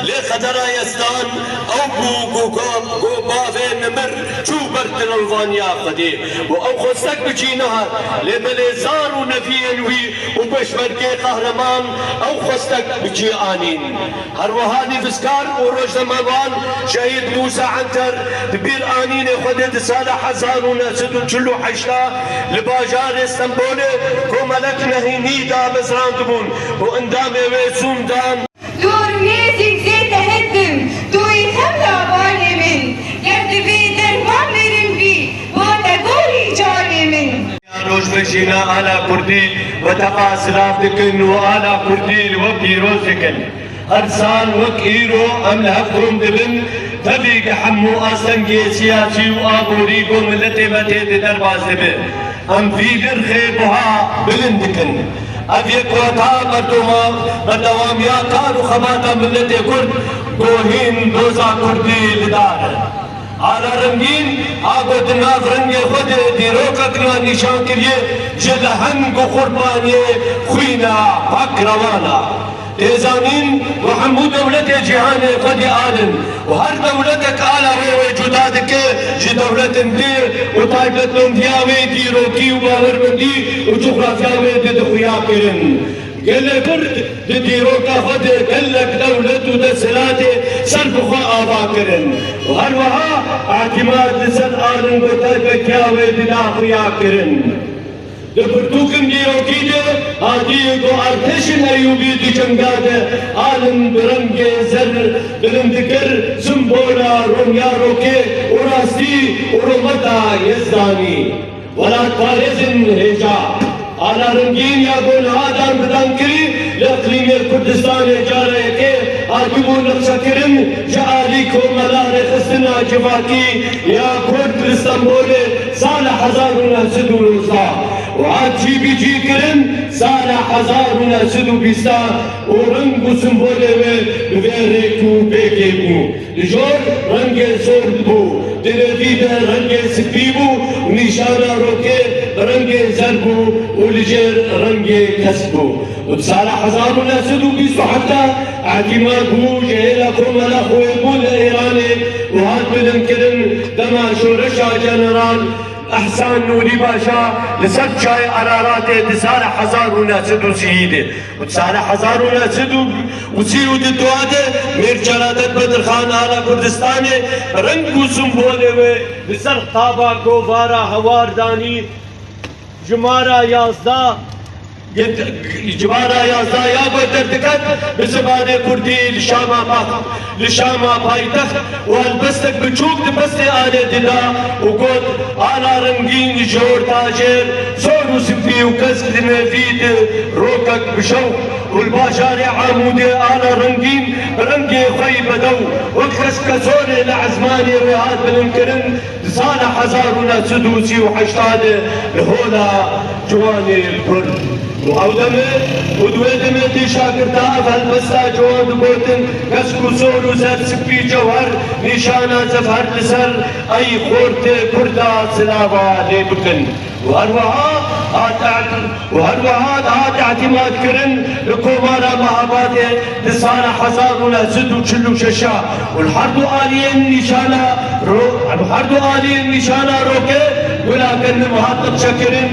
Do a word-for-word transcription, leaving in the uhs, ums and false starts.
Lê qedera Yezdan ew bû ku, ku, ku bavê nemir çû ber dilrivaniya Xwedê û ew xwestek bi cî nehat. Lê belê zar û neviyên wî û pêşmergê qehreman ew xwestek bi cî anîn. Her wiha nivîskar û rojnamevan Şehîd Mûsa Enter di bîranînê xwe de di sala hezar û neh sed û çil û heşt de li bajarê Stenbolê komelek nehînî damezrandibûn û endamê wê sûn dan. Dor nêzîk zê tehedim, doyê xem labanê min. Ger divê derman mirin bî, bo te gorî canê min. Rojveşîna ala Kurdî we teqa silav dikin û ala Kurdî li we pîroz dikin. Her sal wek îro em li hev kom dibin, tevî ki hemû astengê siyasî û aborî bo miletê me tê di derbas dibe. Em vî nirxê buha bilind dikin. Ev yek weta berdoma, berdewamiya kar û xebata miletê Kurd ku hîn doza Kurdî li dar e. Ala Rengîn, a ku di nav rengê xwe de dîrokek nîşan kiriye, ji leheng û qurbaniyê xwîna pak rewan a. Tê zanîn ku hemû dewletê cîhanê xwedî al in û her dewletek ala wê wê cuda dike ji dewletin dê û taybetmendiya wê dîrokî û bawermendî û cografya wê de di xuya kirin. Gelê Kurd di dîroka xwe de gelek dewlet û desthilatê ser bi xwe ava kirin û her wiha îtîmad li ser aling û taybetiya wê dida xuya kirin. Di pirtûkên dîrokî de hatî ku artêşên Eyûbî di cenga de aling bi rengê zer bilind dikir, simbola romiya rokê û rastî û rûmeta Yezdanî. Welatparêzên hêja, Ala Rengîn ya ku niha dan bi dan kirî li iqlîmê Kurdistanê cara yekê hatibû nexşekirin ji alî Komela Rêxistina Civakî ya Kurd li Stenbolê sala hezar û neh sed û nozdeh û hat cîbicî kirin sala hezar û neh sed û bîst û reng û simbolê wê bi vê rêk û pêkê bû. Li jor rengê sor bû, di revî de rengê spî bû û nîşana rokê rengê zer bû û li jêr rengê kesk bû. Û di sala hezar û neh sed û bîst û heft de îtîmad bû ji hêla Komela Xwêbûn li Îranê û hat bilindkirin dema şoreşa General Ehsan Nûrî Paşa li ser çayê Araratê di sala hezar û neh sed û sî de. Û di sala hezar û neh sed û sî û du de Mîr Celadet Bedirxan ala Kurdistanê reng û simbolê wê li ser qaba govara Hewar danî, jimara yazdeh, jimara yazdeh ya ku derdiket bi zimanê kurdî li Şama pax-, li Şama paytext û helbestek biçûk di pestê alê dida û got, Ala Rengîn ji orta jêr, sor û spî û kesk di nêvî de rokek bi şewq û li bajarê Amûdê Ala Rengîn bi rengê xwe yî bedew wek keska sorê li ezmanê wê hat bilindkirin di sala hezar û neh sed û sî û heşt de li Hola Ciwanê Kurd. Û ew demê û di wê demê tê şagirta ev helbesta ciwan digotin, kesk û sor û zer, spî, cewher, nîşana zefher li ser ey xortê Kurda silava lê bikin. Û her wiha hat ert-, û her wiha dihat îtîmad kirin li Komara Mehabadê di sala hezar û neh sed û çil û şeş û li her du aliyên nîşana ro-, li her du aliyên nîşana rokê gula kendim hat nexşekirin.